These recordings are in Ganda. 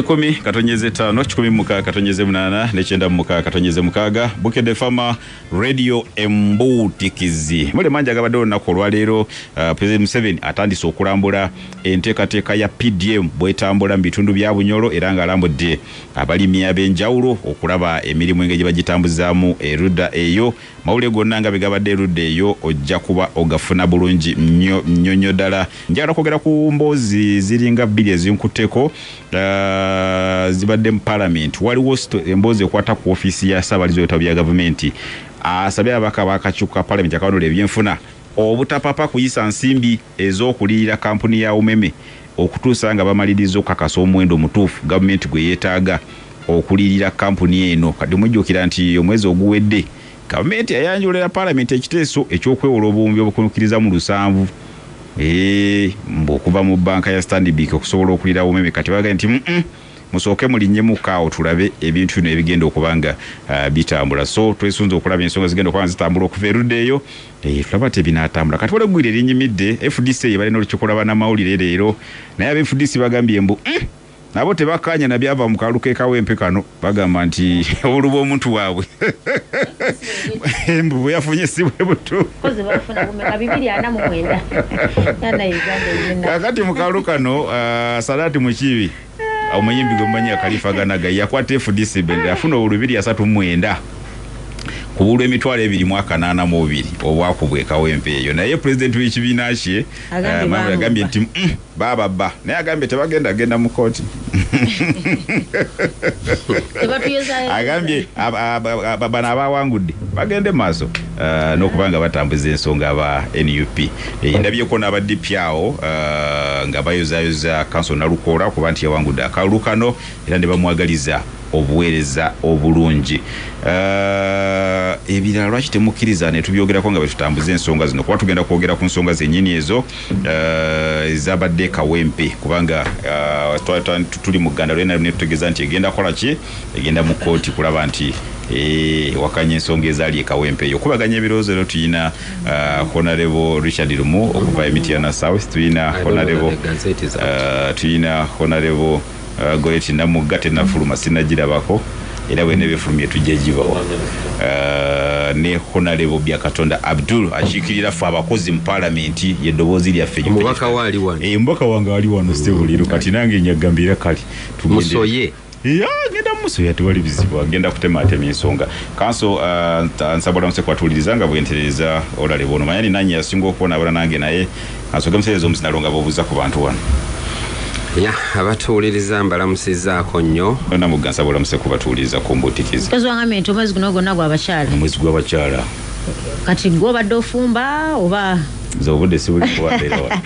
100.5 106.8 96.6 Bukedde Fama Radio Embuutikizi. Mule mangi agabadde olunaku olwaleero. President Museveni atandise okulambula enteekateeka ya PDM bwetambula mu bitundu bya Bunyoro, era ng'alambudde abalimi ab'enjawulo okulaba emirimu engeri gye bagitambuzaamu erudda eyo. Mawulire gonna nga begabadde erudda eyo ojja kuba ogafuna bulungi nnyo nnyo nnyo ddala. Njagala kwogera ku mboozi ziringa bbiri ezinkutteko, zibadde mu Palamenti. Waliwo emboozi ekwata ku ofiisi ya ssaabalizi w'ebitabo bya gavumenti, asabye ababaka b'akakiiko ka Palamenti akawanula ebyenfuna obutapapa kuyisa nsimbi ez'okuliyira kampuni ya Umeme okutuusa nga bamaliriza okukakasa omuwendo omutuufu gavumenti gwe yeetaaga okuliyirira kampuni eno. Kati mujjukira nti omwezi oguwedde gavumenti yayanjulira Palamenti ekiteeso eky'okwewola obuwumbi obukunukiriza mu 7 mbu okuva mu bbanka ya Stanbic okusobola okulira Umeme. Kati bagambye nti musooke mulinnyemu awo tulabe ebintu bino ebigenda okuba nga bitambula. So twesunze okulaba ensonga zigenda okuba nga zitambula okuva erudda eyo, tulaba tebinaatambula. Kati waliwo eggwire erinyimidde FDC ye balina olukiiko lwa bannamawulire leero, naye aba FDC bagambye mbu nabo tebakkaanya nabyava mu kalulu k'e Kawempe kano. Bagamba nti obululu bw'omuntu waabwe mbu bwe yafunye si bwe butuufu. Kozi bafuna bumeka? 249 yana Uganda erina. Kakati mu kalulu kano, Sadati Mukiibi, omuyimbi gwe mumanyi Akalifa Ganaga, yakwata FDC bendera, yafuna obululu 239 ku bululu 28,082 obwakubwa e Kawempe eyo. Naye pulezidenti w'ekibiina kye Agambye Mahmoud agambye bamubba. nti bababba, naye agambye tebagenda genda mu kooti. Tebatuyozayo. Agambye bano abawangudde bagende mu maaso n'okuba nga batambuza ensonga aba NUP. Ndabyeko n'aba DP awo nga bayozayoza Kanso Nalukoola kuba nti yawangudde akalulu kano era ne bamwagaliza obuweereza obulungi. Ebirala lwaki temukkiriza ne tubyogerako nga bwe tutambuza ensonga zino, kuba tugenda kwogera ku nsonga zennyini ezo ezabadde e Kawempe, kubanga tuli mu Gganda lwena ne tutegeeza nti egenda kukola ki, egenda mu kkooti kulaba nti wakanya ensonga ezaali e Kawempe eyo. Okubaganya ebirowoozo ero tuyina Honorable Richard Lumu okuva e Mityana South, tuyina I don't know Honorable that the Gazette is out. Tuyina Honorable Goreti Namugga, tenafuluma sinagirabako, era bwe nebefulumye tujja gibawa, ne Honorable Byakatonda Abdul akiikirira ffe abakozi mu Palamenti, yeddoboozi lyaffe. Omubaka we ali wano. Omubaka wange ali wano Stebuliro. Kati nange nyagambira kali tugende. Musoye. Ya, ngenda musoya, tewali bizibu, agenda kutematema ensonga. Kanso nsabula muse kwatuuliriza nga bwentereza olale bono manyani nanyi yasinga okubonaabona nange, naye ansooke museereza omuzinalo nga bobuuza ku bantu wano. Ya, abatuwuliriza mbalamusizaako nnyo. Namugga, nsabula muse kubatuwuliriza ku mbutikizi. Tozwangambye nti omwezi guno gwonna gwa bakyala. Omwezi gw'abakyala. Kati gwe obadde ofumba oba? Nze obudde sibuli kubabeera wano.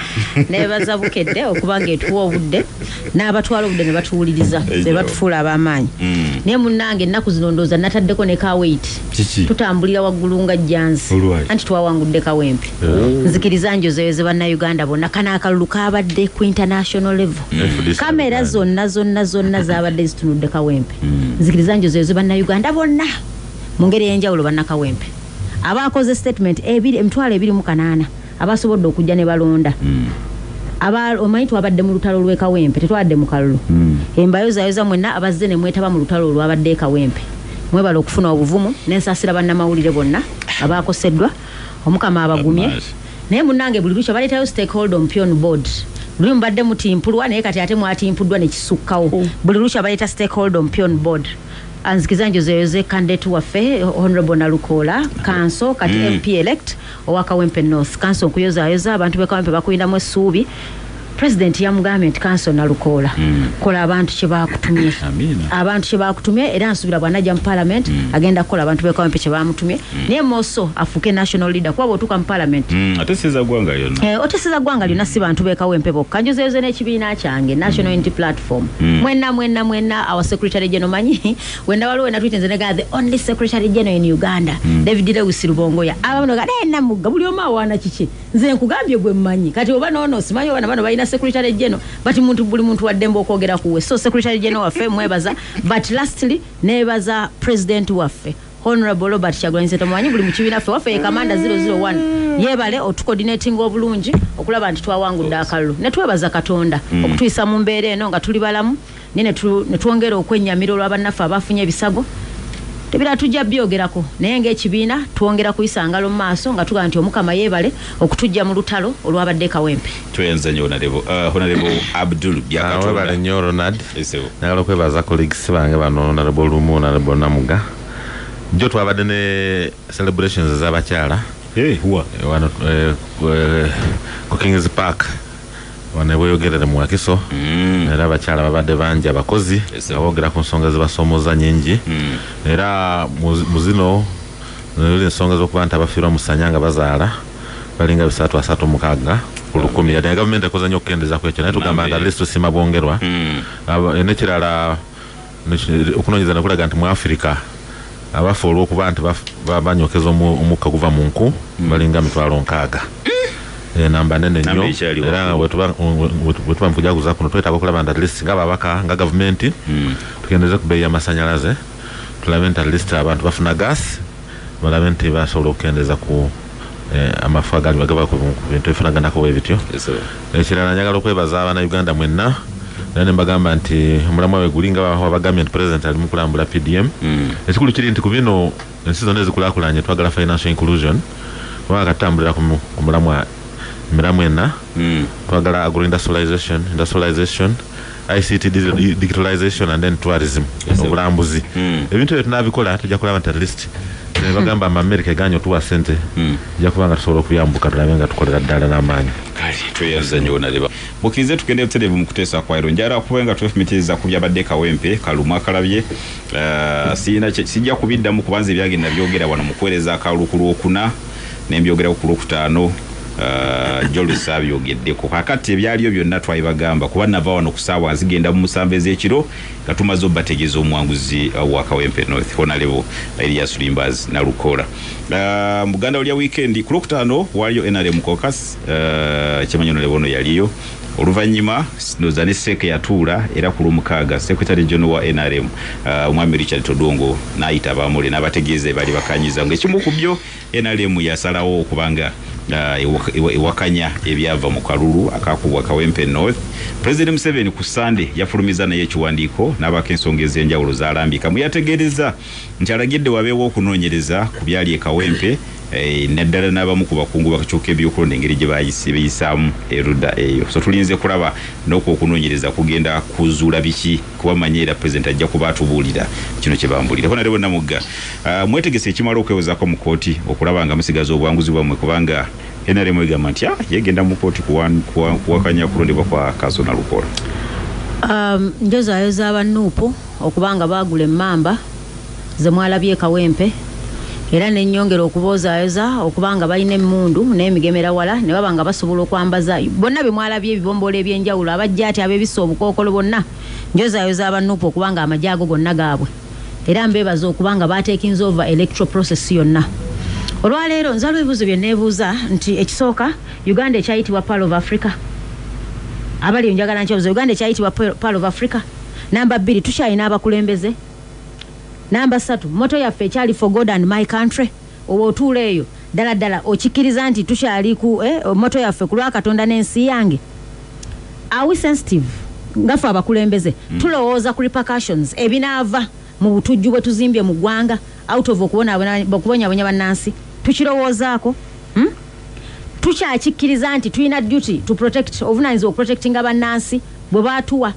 Nebaza Bukedde okuba nga etuwa obudde n'abatwala obudde ne batuwuliriza ne batufuula ab'amaanyi. Naye munnange, ennaku zino ndowooza nataddeko ne kaweight. Kiki? Tutambulira waggulu nga jjanzi. Olwaki? Anti twawangudde Kawempe. Nzikiriza njozeyoze Bannayuganda bonna, kano akalulu kabadde ku international level. FDC. Kamera zonna zonna zonna zabadde zitunudde Kawempe. Nzikiriza njozeyoze Bannayuganda bonna mu ngeri ey'enjawulo, Bannakawempe abakoze statement ebiri 28,000 abasobodde okujja ne balonda. Omanyi twabadde mu lutalo lw'e Kawempe, tetwabadde mu kalulu. Embayozayoza mwenna abazze ne mwetaba mu lutalo olwabadde e Kawempe, mwebala okufuna obuvumu. N'ensaasira bannamawulire bonna abakoseddwa, Omukama abagumye. Amaazi. Naye munnange, buli lukya baleetayo stakeholder omupya on board. Luli mubadde mutimpulwa, naye kati ate mwatimpuddwa ne kisukkawo. Buli lukya baleeta stakeholder omupya on board. Anzikiza njozeyoze candidate waffe Honorable Nalukoola Kanso, kati MP elect owa Kawempe North. Kanso, nkuyozayoza, abantu b'e Kawempe bakuyinamu essuubi. President yamugambye nti, "Kanso Nalukoola, kola abantu kye bakutumye." Amiina. Abantu kye bakutumye, era nsuubira bw'anajja mu Parliament agenda kukola abantu b'e Kawempe kye bamutumye, naye moso afuuke national leader, kuba bw'otuuka mu Parliament Ateeseza ggwanga lyonna. Oteeseza ggwanga lyonna, si bantu b'e Kawempe bokka. Njozeyoze n'ekibiina kyange, National Unity Platform, mwenna mwenna mwenna. Our secretary general, manyi wenda waliwo wena tweet nze nega the only secretary general in Uganda, David Lewis Rubongoya. Abamu ga naye Namugga, buli omu awaana kiki? Nze nkugambye gwe mmanyi. Kati oba noono simanyi oba bano balina secretary general, but muntu buli muntu waddembe okwogera kuwe. So secretary general waffe mwebaza. But lastly, nebaza president waffe Honorable Robert Kyagulanyi Ssentamu. Manyi buli mu kibiina ffe waffe ye kamanda 001, yeebale otucoordinating obulungi okulaba nti twawangudde akalulu, ne twebaza Katonda okutuyisa mu mbeera eno nga tuli balamu. Naye ne twongera okwennyamira olw'abannaffe abafunye ebisago. Tebira tujja byogerako, naye ng'ekibiina twongera kuyisa ngalo mu maaso nga tugamba nti Omukama yeebale okutujja mu lutalo olwabadde Kawempe. Tweyanza nnyo Honorable Abdul Byakatonda. Webale nnyo Ronald. Njagala okwebaza colleagues bange bano, Honorable Lumu, Honorable Namuga. Jjo twabadde ne celebrations ez'abakyala. Wano ku Kings Park wano bweyogerere mu Wakiso. Era abakyala babadde bangi abakozi aboogera ku nsonga zibasomooza nnyingi. Era mu zino ensonga z'okuba nti abafiirwa musanya nga bazaala balinga 336 ku 1,000. Yadde gavumenti ekoze nnyo okukendeeza ku ekyo, naye tugamba nti at least tusiima bwongerwa. N'ekirala okunoonyereza nekulaga nti mu Africa abafa olw'okuba nti banyokeza omukka guva mu nku balinga 60,000. Namba nene nnyo. Era bwe tuba mu kujaguza kuno twetaaga okulaba nti at least ng'ababaka nga gavumenti tukendeeze ku bbeeyi y'amasannyalaze, tulabe nti at least abantu bafuna gas, balabe nti basobola okukendeeza ku amafu agali agava ku bintu ebifaanaganako bwe bityo. Ekirala njagala okwebaza Abannayuganda mwenna, era ne mbagamba nti omulamwa we guli nga babagambye nti President ali mu kulambula PDM. Ekikulu kiri nti ku bino ensi zonna ezikulaakulanye twagala financial inclusion, kubanga katutambulira ku mulamwa emiramwa ena. Twagala agro-industrialization, industrialization, ICT digitalization and then tourism, obulambuzi. Ebintu ebyo tunabikola tujja kulaba nti at least bagamba America eganye otuwa ssente, tujja kuba nga tusobola okuyambuka tulabe nga tukolera ddala n'amaanyi. Kale tweyanza nnyo Honorable. Mukkirize tugende butereevu mu kuteesa kwa leero. Njagala kuba nga twefumitiriza ku byabadde Kawempe Kalumu akalabye. Sijja kubiddamu kubanza ebyagenda byogera wano mu kuweereza akalulu ku Lwokuna ne mbyogerako ku Lwokutaano. Jolusa byogeddeko. Kakati ebyaliyo byonna twabibagamba kuba nava wano ku ssaawa zigenda mu 7 ez'ekiro nga tumaze obbategeeza omuwanguzi wa Kawempe North Honorable Elias Luyimbaazi Nalukoola. Muganda olya weekend ku Lwokutaano waliyo NRM caucus, kyemanyi Honorable ono yaliyo. Oluvannyuma ndowooza ne Seeke yatuula era ku Lwomukaaga Secretary General wa NRM Omwami Richard Todwongo n'ayita abamule n'abategeeza ebali bakanyiza ng'ekimu ku byo NRM yasalawo okubanga ewakanya ebyava mu kalulu akakubwa Kawempe North. President Museveni ku Sunday yafulumiza naye ekiwandiiko n'abaako ensonga ez'enjawulo z'alambika. Muyategeereza nti alagidde wabeewo okunoonyereza ku byali e Kawempe, naddala n'abamu ku bakungu bakakyuka ebyokulonda engeri gye bayisaamu erudda eyo. So tulinze kulaba n'okwo okunoonyereza kugenda kuzuula biki, kuba manyi era President ajja kuba atubuulira kino kye bambulira. Honorable Namugga, mwetegese ekimala okwewozaako mu kkooti okulaba nga musigaza obuwanguzi bwammwe, kubanga NRM egamba nti yegenda mu kkooti kuwakanya kulondebwa kwa Counsel Nalukoola. Njozaayoza aba NUP okubanga baagula emmamba ze mwalabye Kawempe, era nennyongera okuboozaayoza okubanga balina emmundu n'emigemera wala ne baba nga basobola okwambaza bonna be mwalabye ebibombola ebyenjawulo, abajja ati ab'ebisa obukookolo bonna. Njozaayoza aba NUP okubanga amagye ago gonna gaabwe, era mbeebaza okubanga baatekinze over electoral process yonna. Olwaleero nzalwa ebibuuzo bye neebuuza nti ekisooka, Uganda ekyayitibwa Pearl of Africa, abali njagala nkyobuuza, Uganda ekyayitibwa Pearl of Africa. Namba 2, tukyalina abakulembeze. Namba 3, motto yaffe ekyali for God and my country. Oba otuula eyo ddala ddala okikkiriza nti tukyali ku motto yaffe ku lwa Katonda n'ensi yange? Are we sensitive nga ffe abakulembeze? Tulowooza ku repercussions ebinaava mu butujju bwe tuzimbye mu ggwanga out of okubonyabonya bannansi? Tukirowoozaako? Tukyakikkiriza nti tulina duty to protect, obuvunaanyizibwa okuprotectinga bannansi bwe baatuwa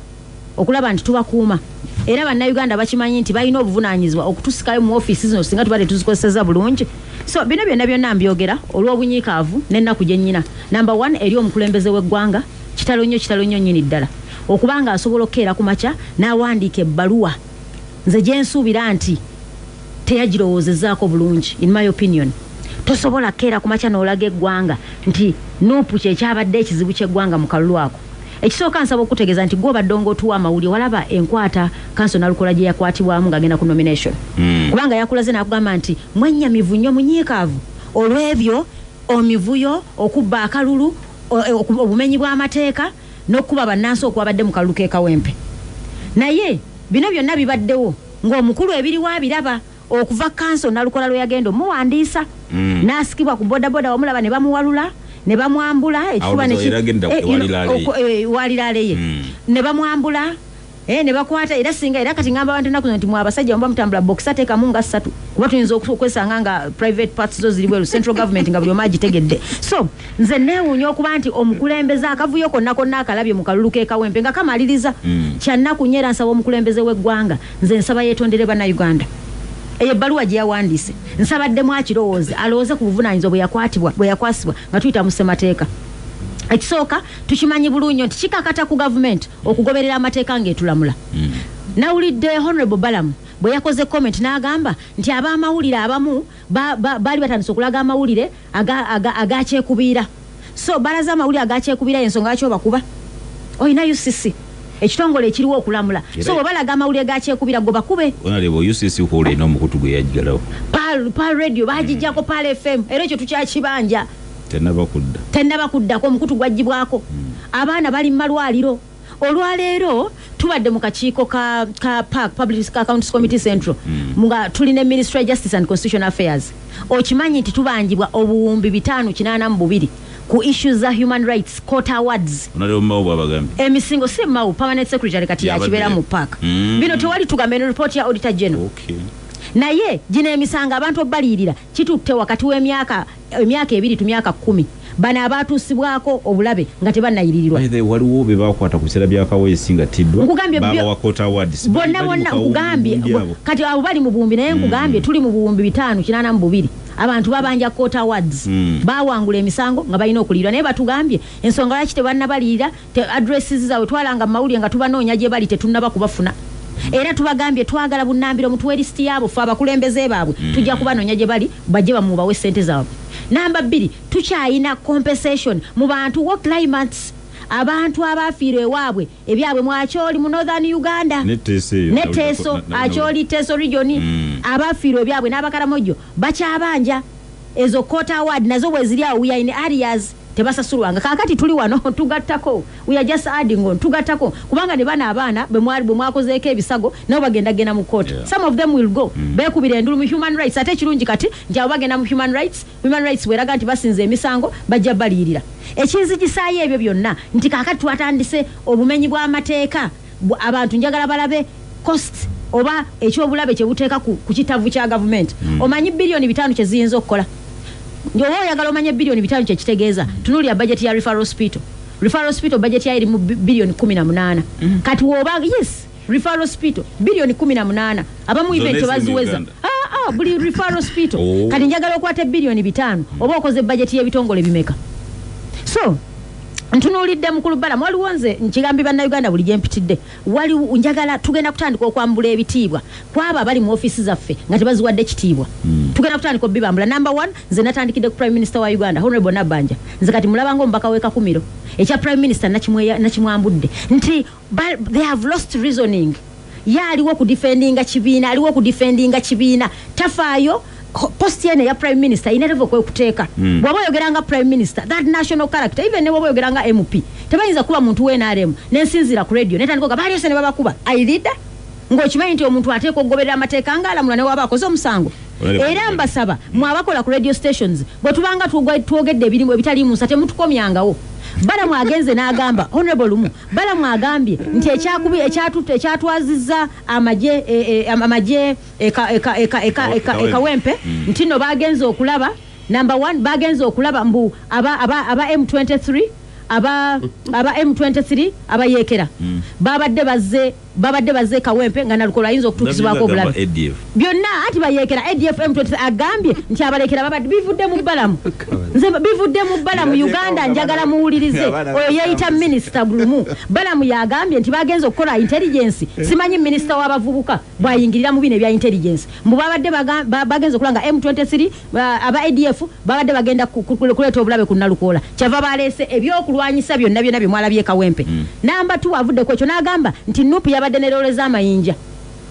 okulaba nti tubakuuma? Era Bannayuganda bakimanyi nti balina obuvunaanyizibwa okutusikayo mu ofiisi zino singa tuba tetuzikozesezza bulungi. So bino byonna byonna mbyogera olw'obunyiikaavu n'ennaku gye nnyina. Number 1, eri omukulembeze w'eggwanga, kitalo nnyo, kitalo nnyo nnyini ddala okubanga asobola okukeera ku makya n'awandiika ebbaluwa nze gye nsuubira nti teyagirowoozezzaako bulungi. In my opinion, tosobola kukeera ku makya n'olaga eggwanga nti NUP kyekyabadde ekizibu ky'eggwanga mu kalulu ako. Ekisooka nsaba okutegeeza nti gwe obadde ng'otuwa amawulire, walaba enkwata Counsel Nalukoola gye yakwatibwamu ng'agenda ku nomination. Kubanga yakulaze n'akugamba nti mwennyamivu nnyo, munyiikaavu olw'ebyo omivuyo, okubba akalulu, obumenyi bw'amateeka n'okukuba bannansi okwabadde mu kalulu k'e Kawempe. Naye bino byonna bibaddewo ng'omukulu ebiriwo abiraba okuva Counsel Nalukoola lwe yagenda omuwandiisa n'asikibwa ku bodaboda, wamulaba ne bamuwalula ne bamwambula ekifuba waliraale ye ne bamwambula. Ne bakwata era singa era kati ngamba abantu ennaku zino nti mwe abasajja muba mutambula boxer teekamu nga ssatu, kuba tuyinza okwesanga nga private parts zo ziri bweru, central government nga buli omu agitegedde. So nze neewuunya okuba nti omukulembeze akavuyo konna konna akalabye mu kalulu k'e Kawempe nga kamaliriza. Kyannaku nnyo era nsaba omukulembeze w'eggwanga, nze nsaba yeetondere Bannayuganda. Eyo ebbaluwa gye yawandiise nsabaddemu akirowooze, alowooze ku buvunaanyizibwa bwe yakwasibwa nga tuyita mu ssemateeka. Ekisooka tukimanyi bulungi nti kikakata ku gavumenti okugoberera amateeka ng'etulamula. Nawulidde Honorable Balamu bwe yakoze comment n'agamba nti ab'amawulire abamu baali batandise okulaga amawulire agakyekubiira. So balaze amawulire agakyekubiira, ensonga lwaki obakuba? Olina UCC, ekitongole ekiriwo okulamula. So bwe balaga amawulire gakyekubira, gwe bakube. Honorable, UCC hall erina omukutu gwe yaggalawo. Pearl Radio bagijjako, Pearl FM, era ekyo tukyakibanja. Tennaba kudda. Tennaba kuddako, omukutu gwaggyibwako. Abaana bali mu malwaliro. Olwaleero tubadde mu kakiiko ka PAC, Public Accounts Committee Central, nga tulina Ministry of Justice and Constitutional Affairs. Okimanyi nti tubanjibwa obuwumbi 582 ku issues za human rights court awards. Honorable Mao bw'abagambye. Emisingo si Mao, permanent secretary kati Yabadde. yakibeera mu PAC. Bino tewali tugambe ne report ya Auditor General. Naye gino emisango abantu obaliyirira kitutte wakati w'emyaka emyaka 2 tu myaka 10. Bano abatuusibwako obulabe nga tebannayiririrwa. By the way, waliwo be bakwata ku biseera bya Kaweesi nga tiddwa. Nkugambye Babawa court awards. Bonna Bali bonna mu kawumbi nkugambye, buwumbi abo. Kati abo bali mu buwumbi, naye nkugambye tuli mu buwumbi 582. Abantu babanja court awards. Bawangula emisango nga balina okuliyirwa, naye batugambye ensonga lwaki tebannabaliyira, te addresses zaabwe twalanga mu mawulire nga tubanoonya gye bali tetunnaba kubafuna. Era tubagambye twagala bunnambiro mutuwe lisiti yaabo ffe abakulembeze baabwe, tujja kubanoonya gye bali bajje bamubawe ssente zaabwe. Namba 2, tukyayina compensation mu bantu war climates, abantu abaafiirwa ewaabwe ebyabwe mu Acholi mu Northern Uganda. Ne Teso eyo. Ne Teso, Acholi, Teso region, abaafiirwa ebyabwe n'Abakaramojo bakyabanja. Ezo court award nazo bwe ziri awo, we are in areas tebasasulwanga. Kaakati tuli wano tugattako, we are just adding on, tugattako kubanga ne bano abaana bwe mwali bwe mwakozeeko ebisago nabo bagenda genda mu court. Some of them will go. Beekubira endulu mu human rights. Ate ekirungi kati nti abo bagenda mu human rights, human rights bweraga nti basinze emisango bajja baliyirira. Ekinzigisaayo ebyo byonna nti kaakati twatandise obumenyi bw'amateeka. Abantu njagala balabe cost oba ekyobulabe kye buteeka ku kitavu kya gavumenti. Omanyi biliyoni 5 kye ziyinza okukola? Oba oyagala omanye biliyoni 5 kye kitegeeza, tunuulira budget ya referral hospital. Referral hospital budget yayo eri mu biliyoni 18. Kati woba, yes, referral hospital biliyoni 18. Abamu Zonna even eziri mu tebaziweza. Uganda. Buli referral hospital. Oh. Kati njagala okwata biliyoni 5 oba okoze budget y'ebitongole bimeka. So ntunuulidde mukulu Balamu, waliwo nze nkigambye Bannayuganda buli gye mpitidde, waliwo njagala tugenda kutandika okwambula ebitiibwa kwabo abali mu ofiisi zaffe nga tebaziwadde kitiibwa. Tugenda kutandika okubibambula. Number 1, nze natandikidde ku Prime Minister wa Uganda, Honorable Nabbanja. Nze kati mulaba ng'omubaka w'e Kakumiro. Ekya Prime Minister nakimwambudde nti they have lost reasoning. Ye aliwo kudefendinga kibiina, aliwo kudefendinga kibiina, tafaayo. Post yene ya Prime Minister ina level kwe kuteeka. Bw'oba oyogera nga Prime Minister, that national character, even ne bw'oba oyogera nga MP, tebayinza kuba muntu wa NRM, nensinziira ku radio, netandika okugamba, baali yose ne babakuba. Ai leader, ng'okimanyi nti omuntu ateekwa okugoberera amateeka ng'alamula ne waba akoze omusango. Olale Era mbasaba, mwe abakola ku radio stations, bwe tubanga twogedde ebirimu ebitali mu nsa, temutukomyangawo. Balamu agenze n'agamba, Honorable Lumu, Balamu agambye nti ekyatwazizza amagye Kawempe. Kawempe, nti nno bagenze okulaba, number 1, bagenze okulaba mbu aba M23, aba M23 abayeekera. Babadde bazze Kawempe nga Nalukolo ayinza okutuukizibwako Ndabye obulabe. ng'agamba ADF. Byonna anti bayeekera ADF M23, agambye nti abalekera babadde bivudde mu Balamu. Nze bivudde mu Balamu, Uganda njagala muwulirize. Oyo yeeyita minisita Lumu. Balamu yagambye nti bagenze okukola intelligence. Simanyi minisita w'abavubuka bw'ayingirira mu bino ebya intelligence. Mbu babadde bagenze okulaba nga M23, aba ADF babadde bagenda kuleeta obulabe ku Nalukoola. Kyava baleese ebyokulwanyisa byonna byonna bye mwalabye Kawempe. Namba 2, avudde ku ekyo n'agamba nti NUP yabadde ne loole z'amayinja.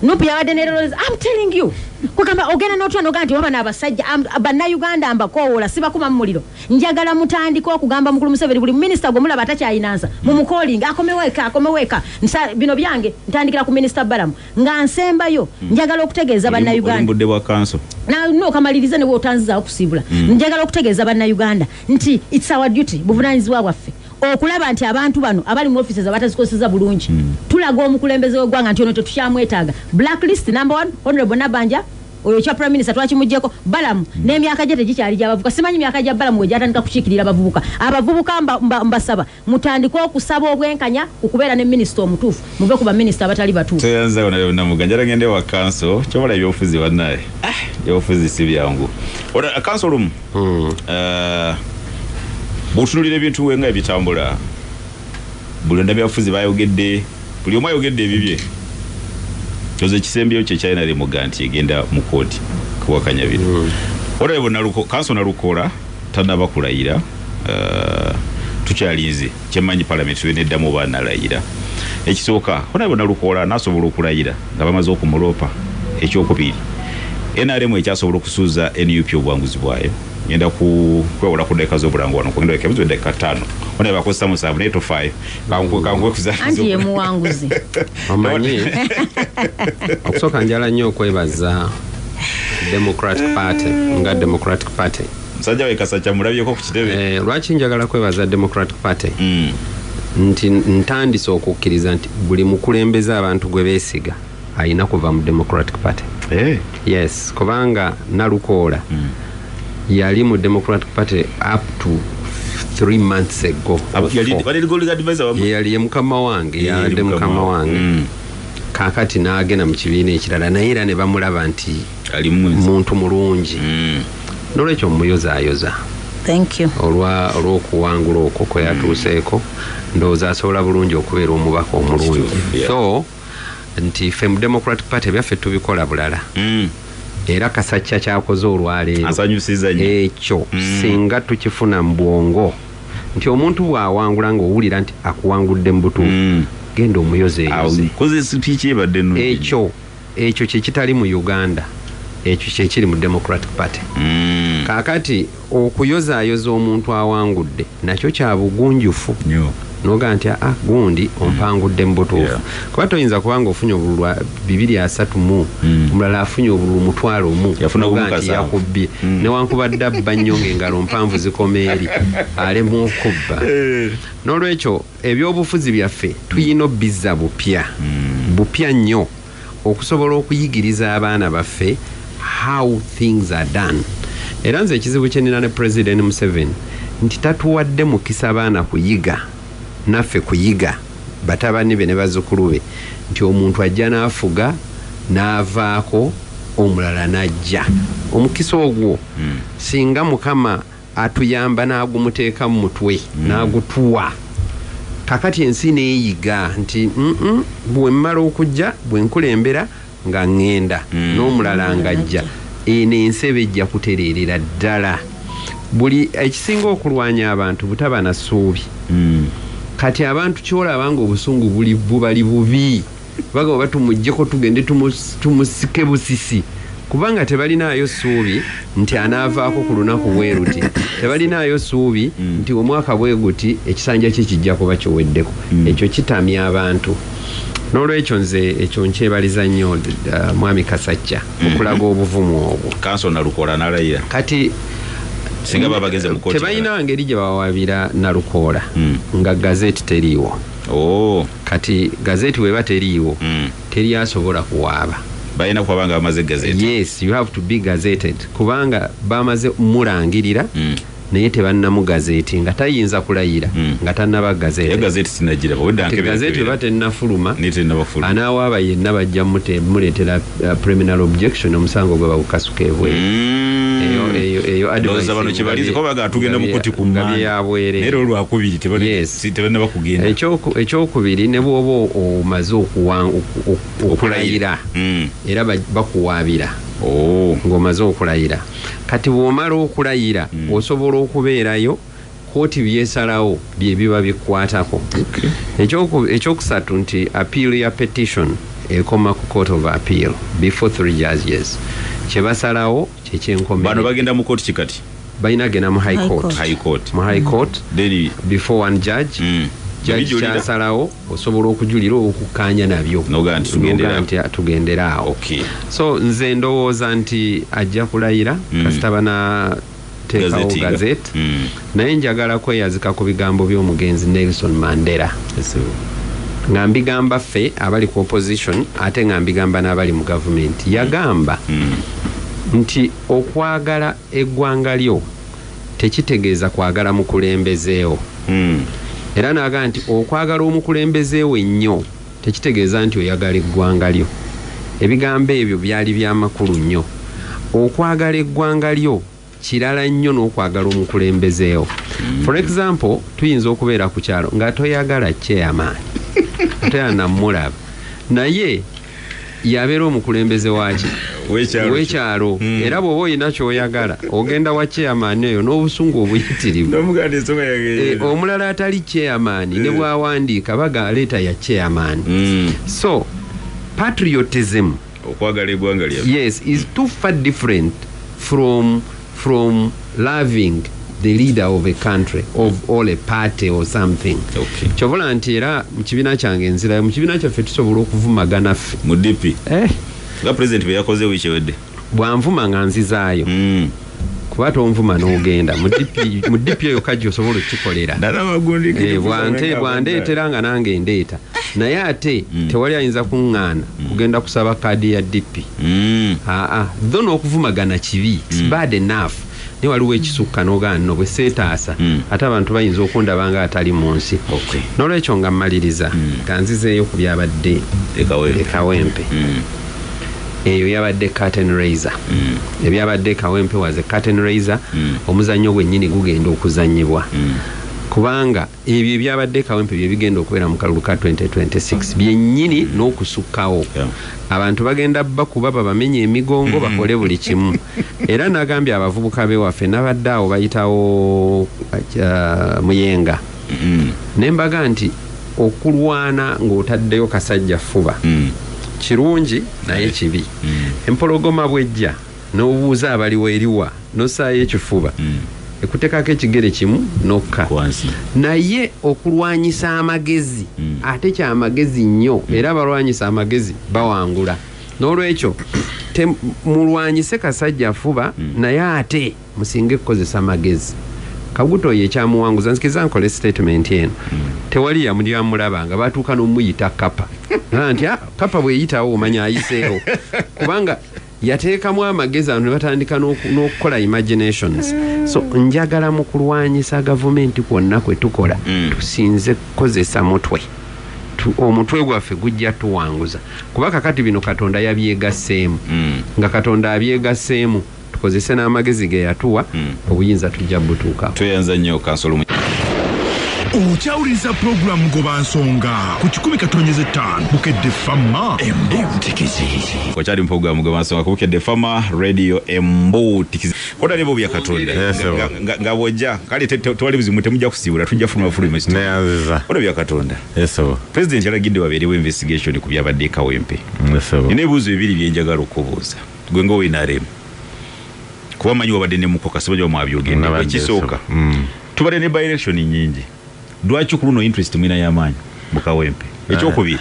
NUP yabadde ne loole I'm telling you. Kugamba ogenda n'otula n'ogamba nti waba n'abasajja, Bannayuganda mbakoowoola, sibakuma mu muliro. Njagala mutandike okugamba Mukulu Museveni, buli minisita gwe mulaba atakyayinansa, mumukolinga, akomewo eka, akomewo eka. Nsa, bino byange ntandikira ku Minisita Balamu. Nga nsembayo, njagala okutegeeza Bannayuganda. Oli mu budde bwa kanso. Na, no, kamalirize ne bw'otanzizaawo kusiibula. Njagala okutegeeza Bannayuganda nti it's our duty, buvunaanyizibwa bwaffe. Okulaba nti abantu bano abali mu offices abatazikozesa bulungi, tulaga omukulembeze w'eggwanga nti ono tetukyamwetaaga. Blacklist number 1, Honorable Nabanja, oyo kya Prime Minister twakimuggyeko. Balamu n'emyaka gye tegikyali gy'abavubuka. Simanyi myaka gya Balamu we gyatandika kukiikirira abavubuka. Abavubuka mbasaba mutandike okusaba obwenkanya okubeera ne minisita omutuufu, muve ku baminisita abatali batuufu. Toyanza Namuga, njala ngende wa kanso kyobola ebyobufuzi bannaye, ebyobufuzi si byangu. Ora kanso olumu bw'otunuulira ebintu nga ebitambula, buli ndabyabufuzi bayogedde, buli omu ayogedde ebibye. Toze ekisembyeyo kye kyalina limuga nti egenda mu kooti kuwakanya bino. Honorable Kanso Nalukoola tannaba kulayira, tukyalinze kyemmanyi parliament neddamu oba analayira. Ekisooka, Honorable Nalukoola n'asobola okulayira nga bamaze okumuloopa. Ekyokubiri, NRM ekyasobola okusuuza NUP obuwanguzi bwayo. Ngenda kwewola ku ddakiika z'obulango wano, kugenda ebizu eddakiika 5. Ona bakozesa 7 naye tofaayo. Kankuwe kuzaala. Anti ye muwanguzi. Omanyi, okusooka njala nnyo okwebaza Democratic Party nga Democratic Party. Musajja we Kasacca mulabyeko ku kitebe. Lwaki njagala kwebaza Democratic Party? Nti ntandise okukkiriza nti buli mukulembeze abantu gwe beesiga alina kuva mu Democratic Party. Yes, kubanga Nalukoola yali mu Democratic Party up to 3 months ago. Yali mukama wange, yali mukama wange. Kakati n'agenda mu kibiina ekirala, naye era ne bamulaba nti ali muntu mulungi. Nolwekyo muyozaayoza. Thank you. Olw'okuwangula okwo kwe yatuuseeko, ndowooza asobola bulungi okubeera omubaka omulungi. So nti ffe mu Democratic Party byaffe tubikola bulala. Era Kasacca kyakoze olwaleero ekyo singa tukifuna mu bwongo nti omuntu bw'awangula ng'owulira nti akuwangudde mu butuufu, genda omuyozeeyoze. Ekyo kye kitali mu Uganda, ekyo kye kiri mu Democratic Party. Kaakati okuyozaayoza omuntu awangudde nakyo kya bugunjufu. Noga nti gundi ompangudde mu butuufu. Kuba toyinza kubanga ofunye obululu 230, omulala afunye obululu 1,000, noga nti yakubbye. Newankubadde abba nnyo ng'engalo mpanvu zikoma eri, alemu okubba. N'olwekyo ebyobufuzi byaffe tuyina obizza bupya, bupya nnyo, okusobola okuyigiriza abaana baffe how things are done. Era nze ekizibu kye nnina ne President Museveni nti tatuwadde mukisa abaana kuyiga, naffe kuyiga, batabani be ne bazzukulu be, nti omuntu ajja n'afuga n'avaako omulala n'ajja. Omukisa ogwo singa Mukama atuyamba n'agumuteeka mu mutwe n'agutuwa, kakati ensi neeyiga nti bwe mmala okujja, bwe nkulembera nga ŋŋenda n'omulala ng'ajja, eno ensi eba ejja kutereerera ddala. Buli ekisinga okulwanya abantu butaba na ssuubi. Kati abantu kyolaba nga obusungu buli bubali bubi, bagamba batumuggyeko tugende tumusike busisi, kubanga tebalinaayo ssuubi nti anaavaako ku lunaku bwe luti, tebalinaayo ssuubi nti omwaka bwe guti ekisanja kye kijja kuba kiweddeko. Ekyo kitamya abantu. N'olwekyo nze ekyo nkyebaliza nnyo Mwami Kasacca okulaga obuvumu obwo. Kanso Nalukoola n'alayira. Kati singa babageze mu kooti, tebalina ngeri gye bawabira Nalukoola nga gazeti teriiwo. Kati gazeti weba teriiwo, teri asobola kuwaaba. Balina kuba nga bamaze gazeti. Yes, you have to be gazetted, kubanga bamaze mulangirira naye tebannamu gazeti, nga tayinza kulayira nga tannaba gazeti. Gazeti sinagiraba, wedda nkebera. Gazeti eba tennafuluma, anaawaaba yenna bajja muleetera preliminary objection, omusango gwe bagukasuka ebweru. Eyo advice bano kye balize, kuba baga tugenda mu kooti ku Mmande naye olwakubiri tebannaba kugenda. Ekyokubiri, ne bw'oba omaze okulayira, era bakuwaabira ng'omaze okulayira. Kati bw'omala okulayira, osobola okubeerayo, kooti byesalawo bye biba bikwatako. Ekyokusatu nti appeal ya petition ekoma ku Court of Appeal before 3 judges. Kye basalawo kyekyenkomerero. Bano bagenda mu kooti kikati? Balina genda mu High Court. High Court. Mu High Court, then before one judge. Judge kyasalawo osobola okujulira okukkaanya nabyo. Noga nti tugendera awo. So nze ndowooza nti ajja kulayira, kasita bana okuteekawo gazette. Naye njagala kweyazika ku bigambo by'omugenzi Nelson Mandela. Nga mbigamba ffe abali ku opposition, ate nga mbigamba n'abali mu gavumenti. Yagamba nti okwagala eggwanga lyo tekitegeeza kwagala mukulembezeewo. Era n'agamba nti okwagala omukulembezeewo ennyo tekitegeeza nti oyagala eggwanga lyo. Ebigambo ebyo byali byamakulu nnyo. Okwagala eggwanga lyo kirala nnyo n'okwagala omukulembezeewo. For example, tuyinza okubeera ku kyalo nga toyagala chairman, toyanamulaba, naye yabeera omukulembeze waki w'ekyalo. Era bw'oba olina ky'oyagala ogenda wa chairman eyo n'obusungu obuyitirivu. Omulala atali chairman ne bw'awandiika baga leeta ya chairman. So patriotism, okwagala eggwanga lyaffe, yes, is too far different from loving the leader of a country of all a party or something. Kyobola nti era mu kibiina kyange nzirayo, mu kibiina kyaffe tusobola okuvumagana ffe mu DP nga president bwe yakoze wiiki ewedde, bwanvuma nga nzizaayo. Kuba tonvuma n'ogenda mu DP eyo kajja osobola okukikolera. Bwandeetera nga nange ndeeta, naye ate tewali ayinza kuŋŋaana kugenda kusaba kaadi ya DP. Tho n'okuvumagana kibi, it's bad enough, naye waliwo ekisukka n'ogaana nno bwe seetaasa, ate abantu bayinza okundaba nga atali mu nsi. N'olwekyo nga mmaliriza, nga nzizeeyo ku byabadde e Kawempe. Eyo yabadde curtain raiser. Ebyabadde Kawempe was a curtain raiser. Omuzannyo gwennyini gugenda okuzannyibwa. Kubanga ebyo ebyabadde Kawempe bye bigenda okubeera mu kalulu ka 2026 byennyini n'okusukkawo. Abantu bagenda bakuba babamenye emigongo, bakole buli kimu. Era nagambye abavubuka bewaffe nabadde awo bayitawo Muyenga. Ne mbaga nti okulwana ng'otaddeyo kasajja fuba kirungi naye kibi. Empologoma bwejja n'obuuza abaliwo eriwa n'ossaayo ekifuba, ekuteekako ekigere kimu n'okka. Naye okulwanyisa amagezi ate kyamagezi nnyo, era abalwanyisa amagezi bawangula. N'olwekyo mulwanyise kasajja fuba, naye ate musinge kukozesa magezi. Kaguta oyo ekyamuwanguza, nzikiriza nkole statement eno, tewali yamulaba nga batuuka n'omuyita kapa. Nti kapa bweyitawo omanya ayiseewo, kubanga yateekamu amagezi ano ne batandika n'okukola imaginations. So njagala mu kulwanyisa gavumenti kwonna kwe tukola tusinze kukozesa mutwe. Omutwe gwaffe gujja tuwanguza, kuba kakati bino Katonda yabyegasseemu. Nga Katonda abyegasseemu, tukozese n'amagezi ge yatuwa, obuyinza tujja butuuka. Tweyanza nnyo Kansolo. Okyawuliriza pulogulaamu Goba Nsonga ku 100.5 Bukedde Fama Embutikizi. Okyali mu pulogulaamu Goba Nsonga ku Bukedde Fama Radio Embutikizi. Koda nebo bya Katonda nga bwojja kale tewali buzibu, temujja kusiibula, tujja fuluma fuluma. Koda bya Katonda. President yalagidde wabeerewo investigation ku byabadde e Kawempe. Nina ebibuuzo bibiri bye njagala okubuuza gwe nga ow'NRM, kuba manyi wabadde ne mukoka simanyi mwabyogedde. Ekisooka, tubadde ne by election nnyingi, lwaki ku luno interest mwina y'amaanyi mu Kawempe? Ekyokubiri,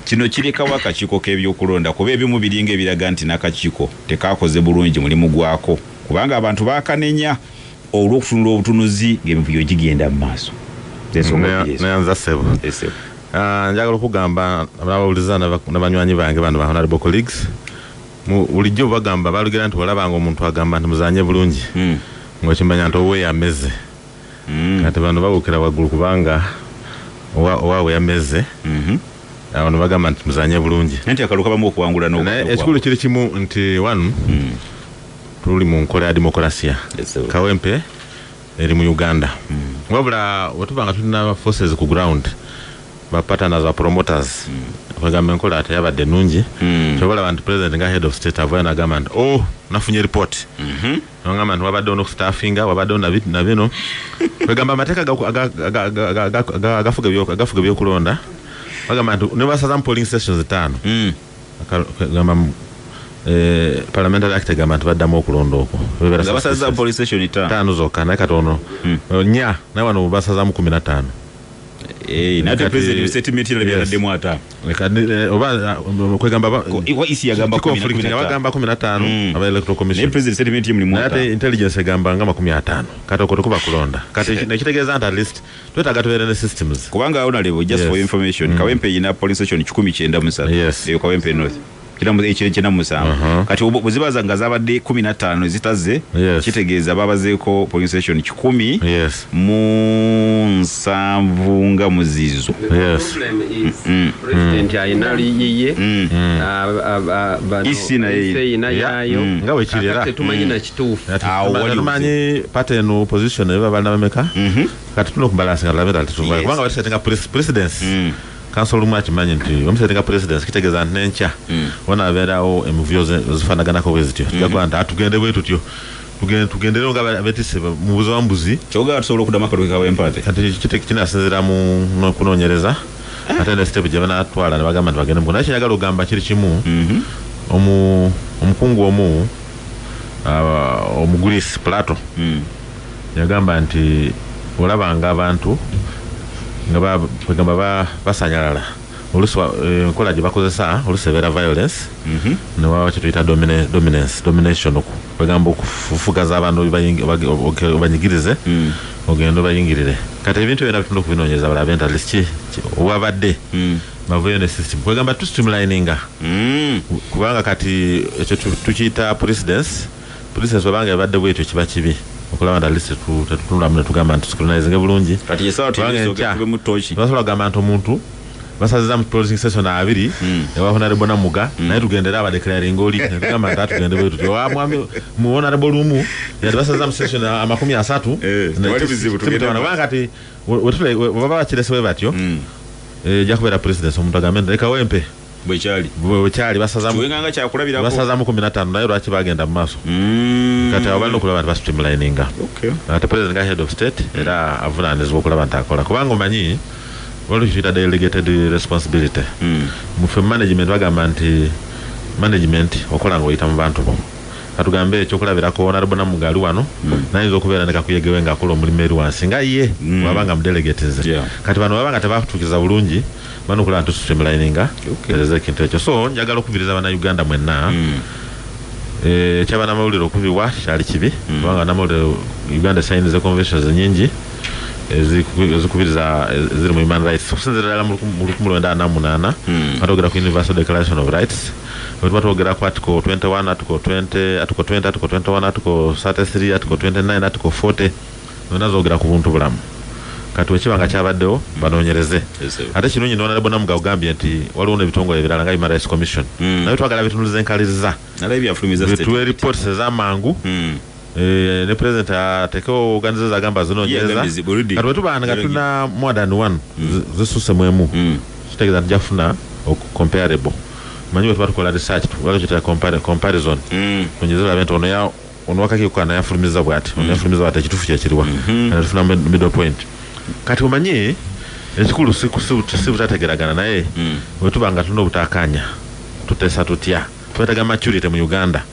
kino kirekawo akakiiko k'ebyokulonda, kuba ebimu biringa ebiraga nti n'akakiiko tekakoze bulungi mulimu gwako, kubanga abantu bakanenya olw'okutunula obutunuzi ng'emivuyo gigenda mu maaso. Neyanza ssebo. Njagala okugamba abawuliza n'abanywanyi bange bano ba honorable colleagues, bulijjo bagamba balugera nti olabanga omuntu agamba nti muzanye bulungi, ng'okimanya nti owuwe yameze. Kati bano babuukira waggulu kubanga owaabwe yameze. Bano bagamba nti muzanye bulungi. Nti akalulu kabamu okuwangula naye ekikulu kiri kimu nti wano tuli mu nkola ya demokarasiya. Kawempe eri mu Uganda. Wabula wetuba nga tulina forces ku ground, ba partners, ba promoters, bagamba enkola teyabadde nnungi. Kyobalaba nti president nga head of state avayo n'agamba nti oh, nafunye report. Nogamba nti wabaddewo n'okustaffinga, wabaddewo na bino. Bagamba amateeka agafuga ebyokulonda, bagamba nti ne basazamu polling stations 5. Gamba Parliamentary Act egamba nti baddamu okulonda okwo. Nga basaza polling station 5 zokka, naye katono 4, naye wano basazamu 15. Nate president statement ila byataddemu 5. Oba kwegamba EC yagamba 15, bagamba 15 aba electoral commission. Naye president statement ye mulimu 5. Ate intelligence egamba nga 50. Kati okwo tukuba kulonda. Kati nekitegeeza nti at least twetaaga tubeere ne systems. Kubanga honorable, just for information, Kawempe ina polling station 193. Eyo Kawempe North. Kiramu ekyo 97. Kati bwezibaza nga zabadde 15 zitazze, kitegeeza babazeeko polling station 100 mu 7 nga muzizo. Problem is president ayina liyiye EC naye yayo nga bwekiri era tetumanyi na kituufu. Tetumanyi party eno opposition eba balina bameka. Kati tulina okubalansinga tulabe ddala tetuvayo kubanga batusetinga precedence. Council lumu akimanyi nti omusetinga precedence kitegeeza nti n'enkya wanaabeerawo emivuyo zifaanaganako bwe zityo. Tujja kuba nti atugende bwe tutyo, tugenderewo nga betisse mubuzi wa mbuzi. Kyogera tusobola okuddamu akalulu Kawempe ate? Kati kinasinziira mu kunoonyereza ate ne step gye banaatwala ne bagamba nti bagende mu. Naye kyenjagala okugamba kiri kimu, omukungu omu Omugreece Plato yagamba nti olabanga abantu nga kwegamba basanyalala oluusi enkola gye bakozesa oluusi ebeera violence ne waba kye tuyita dominance, domination, kwegamba okufugaza abantu obanyigirize ogende obayingirire. Kati ebintu byonna bitunda okubinoonyeza balabe nti at least owabadde bavuyo ne system kwegamba tu streamlininga kubanga kati ekyo tukiyita precedence. Precedence wabanga ebadde bwetyo kiba kibi okulaba nti at least tetutunulamu ne tugamba nti scrutinizinge bulungi. Kati esawa tugende mu tochi. Basobola kugamba nti omuntu basaziza mu polling station 2 ewa honorable Namuga naye tugendera aba declaring oli tugamba nti tugende bwe tutyo wa mwami mu honorable Lumu yali basaziza mu station 30 tewali bizibu tugende kubanga kati baba bakirese bwe batyo ejja kubeera president omuntu agambe nti leka Wempe bwekyali bwekyali basazamu tuwenganga kyakulabirako basazamu 15 naye lwaki bagenda mu maaso. Kati abo balina okulaba nti bastreamlininga. Ate president nga head of state era avunaanyizibwa okulaba nti akola kubanga omanyi waliwo kye tuyita delegated responsibility. Mufe management bagamba nti management okola ng'oyita mu bantu bo. Katugambe ekyokulabirako honorable Namuga ali wano nayinza okubeera ne kakuyegewe ng'akola omulimu eri wansi nga ye wabanga mudelegatinze. Kati bano babanga tebatuukiza bulungi bano okulaba nti streamlininga tereza ekintu ekyo. So njagala okubiriza bannayuganda mwenna ekyabanamawulire okubibwa kyali kibi kubanga bannamawulire Uganda signs conventions nyingi ezikubiriza eziri mu human rights okusinziira ddala mu 1948 batwogera ku Universal Declaration of Rights, batwogera ku article 21, article 20, article 20, article 21, article 33, article 29, article 40 zonna zoogera ku buntu bulamu. Kati wekiba nga kyabaddewo banoonyereze. Ate kirungi ne honorable Namuga ogambye nti waliwo n'ebitongole ebirala nga Human Rights Commission naye twagala bitunulize enkaliriza bituwe reports ez'amangu. Ne president atekewo organizers agamba zinoonyereza. Kati bwe tuba nga tulina more than one zisuse mwemu kitegeeza tujja kufuna comparable. Manyi bwe tuba tukola research waliwo kye tuyita comparison tunyeze tulabe nti ono wakakiiko kano yafulumiza bw'ati ono yafulumiza bw'ati ekituufu kye kiriwa ne tufuna middle point. Kati omanyi ekikulu si butategeragana naye bwe tuba nga tulina obutakkaanya tuteesa tutya twetaaga maturity mu Uganda.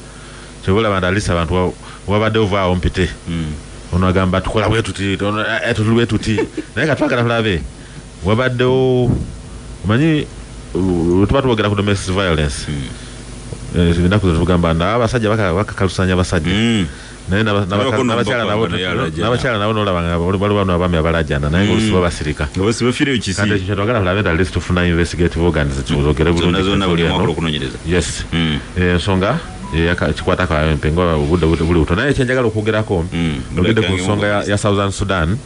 Kyova olaba nti at least abantu wabadde ovaawo mpite ono agamba tukola bwe tuti tuli bwe tuti naye nga twagala tulabe wabaddewo omanyi tuba twogera ku domestic violence ennaku zino tugamba nti abasajja bakakalusanya abasajja naye n'abakyala nabo nolaba nga waliwo bano abaami abalajana naye ng'oluusi babasirika. Kati ekyo kyetwagala tulabe nti at least tufuna investigative organs tuzogere bulungi. Yes, ensonga kikwata Kawempe nga obudde buli buto. Naye kyenjagala okwogerako ogedde ku nsonga ya Southern Sudan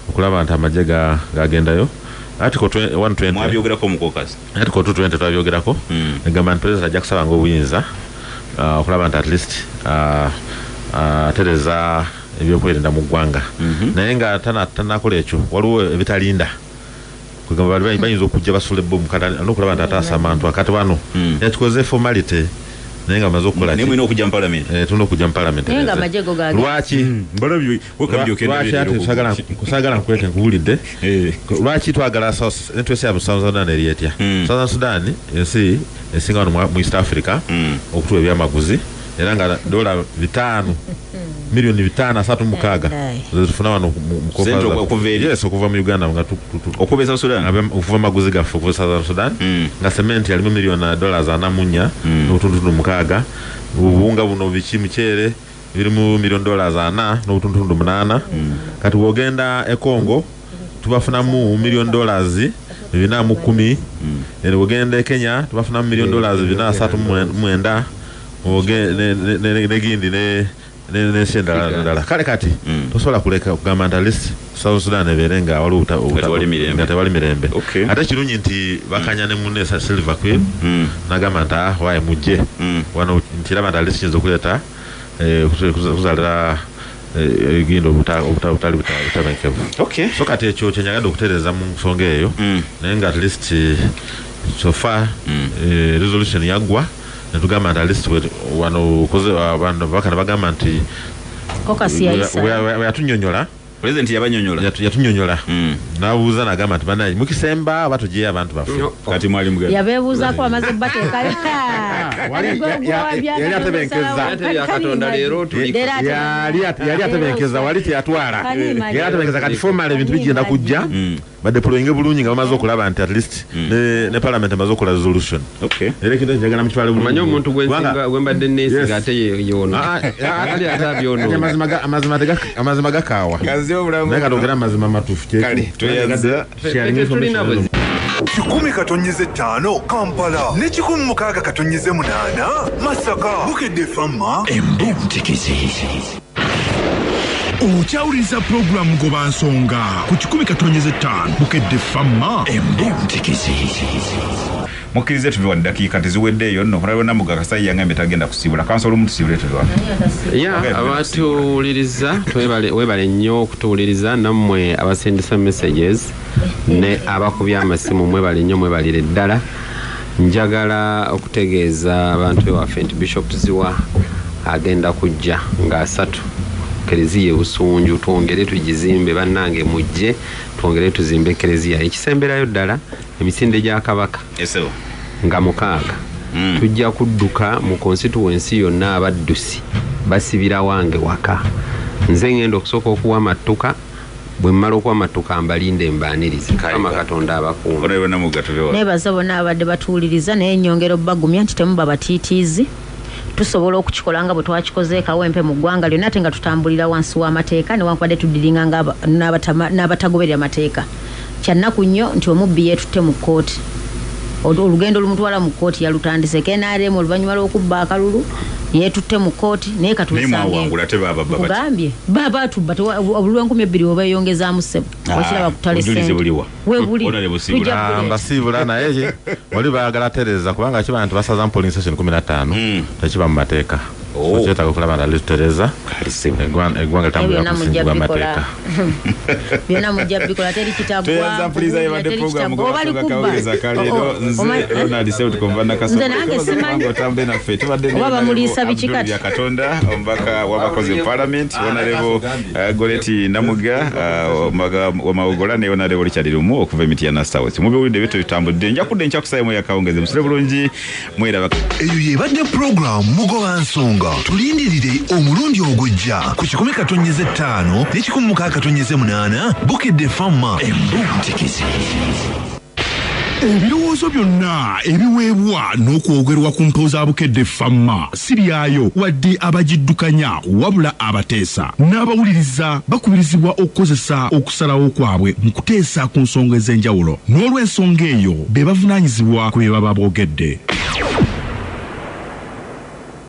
okulaba nti amagye gagendayo. Article 120 mwabyogerako mu caucus. Article 220 twabyogerako egamba nti president ajja kusabanga obuyinza okulaba nti at least atereza ebyokwerinda mu ggwanga naye nga tanakola ekyo waliwo ebitalinda kwegamba bali bayinza okujja basula ebbomu kati n'okulaba nti ataasa abantu. Kati wano yakikoze formality naye nga bamaze okukola naye mulina okujja mu parliament. Tulina okujja mu parliament. Naye nga amagye go gagenda. Lwaki lwaki ate saagala nkweke nkuwulidde lwaki twagala interest ya Southern Sudan eri etya? Southern Sudan ensi esinga wano mu East Africa okutuwa ebyamaguzi era nga $5 milioni 536 zezifuna wano yes okuva mu Uganda nga okuva South Sudan okuva maguzi gaffe okuva South Sudan nga cement yalimu milioni $44 n'obutundutundu 6 obuwunga buno biki muceere birimu milioni $4 n'obutundutundu 8 kati bw'ogenda e Congo tubafunamu milioni $410 eno bw'ogenda e Kenya tubafunamu milioni $439 negindi nensi endala kale kati tosobola kuleka kugamba nti at least South Sudan ebeere nga waliwo nga tewali mirembe. Ate kirungi nti bakanya ne munne Silver Queen nagamba nti waaye mujje wano nkiraba nti at least kiyinza okuleeta kuzaalira egindi obutali butabenkevu. So kati ekyo kyenjagadde okutereeza mu nsonga eyo naye nga at least so far resolution yaggwa netugamba nti at least wano ababaka ne bagamba nti yatunyonyola President yabanyonyola yatunyonyola nabuuza nagamba nti banaye mukisemba oba tuggyeyo abantu baffe kati mwali mugenda yabeebuuzaako amaze bateekayo yali atebenkeza yali atebenkeza wali teyatwala yali atebenkeza kati formal ebintu bigenda kujja badeployinge bulungi nga bamaze okulaba nti at least ne parliament emaze okukola resolution. Era ekintu njagala mukitwale bulungi. Omanyi omuntu gwe mbadde neesiga ate yono ali ate abyonoona amazima gakaawa naye kati ogera amazima matuufu. Kale tweyanza 100.5 Kampala ne 106.8 Masaka. Bukedde Fama Embuutikizi. Okyawuliriza pulogulaamu Goba Nsonga ku 100.5 Bukedde Fama Embuutikizi. Mukkirize tuve wano dakiika teziweddeeyo nno olaba Namuga Kasayi yangambye tagenda kusiibula kansola omu tusiibule tuve wano. Ya abatuwuliriza webale nnyo okutuwuliriza nammwe abasindisa messages ne abakubya amasimu mwebale nnyo mwebalire ddala. Njagala okutegeeza abantu bewaffe nti Bishop Ziwa agenda kujja nga 3 Kereziya Busunju twongere tugizimbe bannange mujje twongere tuzimbe kereziya. Ekisemberayo ddala emisinde gya Kabaka nga 6 tujja kudduka mu constituency yonna abaddusi basibira wange waka. Nze ngenda okusooka okuwa amattuka bwe mmala okuwa amattuka mbalinde mbaanirize. Mukama Katonda abakuume. Neebaza bonna abadde batuwuliriza naye nnyongera obbagumya nti temuba batiitiizi. Tusobola okukikola nga bwe twakikoze Kawempe mu ggwanga lyonna ate nga tutambulira wansi w'amateeka newankubadde tudiringa n'abatagoberera mateeka. Kyannaku nnyo nti omubbi yeetutte mu kkooti. Olugendo olumutwala mu kkooti yalutandise NRM oluvannyuma lw'okubba akalulu yeetutte mu kkooti naye katusange babatubba obululu 2000 obeeyongezaamu ssebo wakiraba kutale ssente webuli mbasiibula naye wali baagala tereza kubanga kiba nti basaza mu polling station 15 tekiba mu mateeka. Kyetaaga okulaba nti alitutereza eggwanga litambulira ku musingi gw'amateeka. Byonna mujja bikola teri kitaggwa. Tweyanza mpuliriza yebadde pulogulaamu Goba Nsonga kawuliriza kaleero nze Ronald Sewuti Konva Nakasobola otambule naffe tubadde oba bamuliisa biki kati ya Katonda omubaka w'abakozi mu parliament Honorable Goreti Namuga omubaka wa Mawogola ne Honorable Richard Lumu okuva e Mityana South. Mubiwulidde bye tutambudde nja kudda enkya ku ssaawa emu ey'akawungeezi musule bulungi mweraba. Eyo yebadde pulogulaamu Mugoba Nsonga. Tulindirire omulundi ogujja ku 100.5 ne 106.8 Bukedde Fama Embuutikizi. Ebirowoozo byonna ebiweebwa n'okwogerwa ku mpewo za Bukedde Fama si byayo wadde abagiddukanya wabula abateesa n'abawuliriza bakubirizibwa okukozesa okusalawo kwabwe mu kuteesa ku nsonga ez'enjawulo n'olw'ensonga eyo be bavunaanyizibwa ku bye baba boogedde.